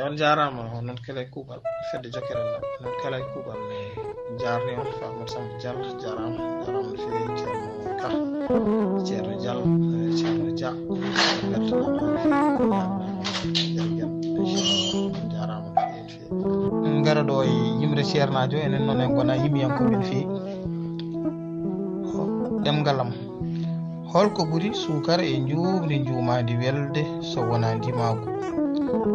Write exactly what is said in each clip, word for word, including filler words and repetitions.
On jaaraama, on noon kala e kuuɓal fedde jokkere nde, noon kala e kuuɓal ne jaarni on. Farmata Samba Diallo jaaraama, jaaraama no feewi. Ceerno Ka, Ceerno Diallo, Ceerno Dia, mbeltanaama no feewi. Jaaraama no feewi. Ngara ɗo e yimre ceernaajo, enen noon en ngona yimiyankooɓe no feewi. Ɗemngal am. Holko ɓuri suukara e njuumri njuumaandi welde so wonaa ndimaagu?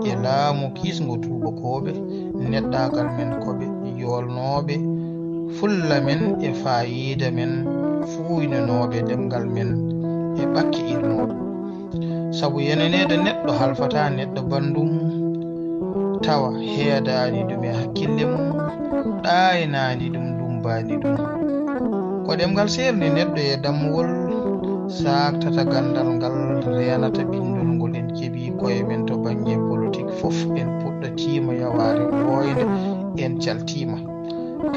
E laamu kiisngo tuubakooɓe, neɗɗaagal men ko ɓe yoolnooɓe fulla men e faayiida men, fuuynanooɓe ɗemngal men e ɓakke irnooɓe. Sabu yeneneede neɗɗo halfataa neɗɗo banndum, tawa heedaani ɗum e hakkille mum, ɗaaynaani ɗum, lummbaani ɗum. Ko ɗemngal seernde neɗɗo e dammuwol, saaktata ganndal ngal, reenata binndol ngol. En keɓii koye men to bannge politik fof, en puɗɗatiima yawaare wooynde, en caltiima.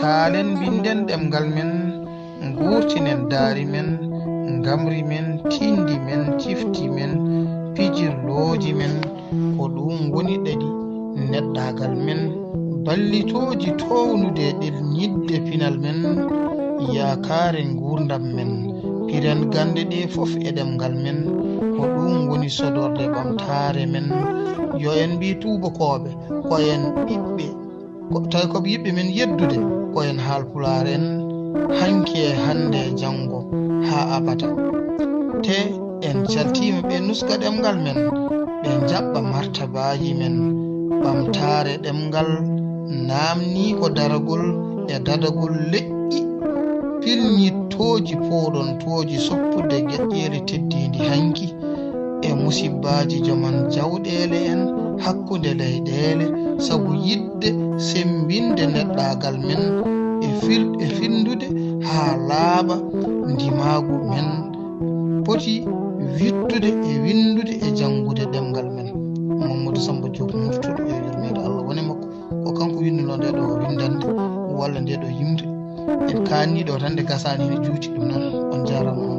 Kaalen, mbinden ɗemngal men, nguurtinen daari men, ngamri men, tinndi men, cifti men, pijirlooji men, ko ɗum woni ɗaɗi neɗɗaagal men, ballitooji toownude ɗelñidde pinal men, yaakaare nguurndam men. Piren gannde ɗe fof e ɗemngal men, ko ɗum woni sodorde ɓamtaare men. Yo en mbi tuubakooɓe, ko en ɓiɓɓe, ko, tawi ko ɓe yiɗɓe men yeddude, ko en Haalpulaar en, hanki e hannde e janngo, haa abada. Te en caltiima ɓe nuska ɗemngal men, ɓe njaɓɓa martabaaji men. Ɓamtaare ɗemngal naamnii ko daragol e dadagol leƴƴi pilñittooji, pooɗontooji soppude geƴƴeele teddiindi hanki e musibbaaji joman jawɗeele en hakkunde leyɗeele, sabu yiɗde semmbinde neɗɗaagal men e fil-, e finndude haa laaɓa ndimaagu men poti wiɗtude e winndude e janngude ɗemngal men. Mamadou Samba Diop, moftuɗo, yo yurmeende Allah wone makko. Ko kanko winndunoo nde ɗo winndannde walla nde ɗo yimre. En kaanni ɗo tan, nde gasaani, ene juuti. Ɗum noon, on jaaraama.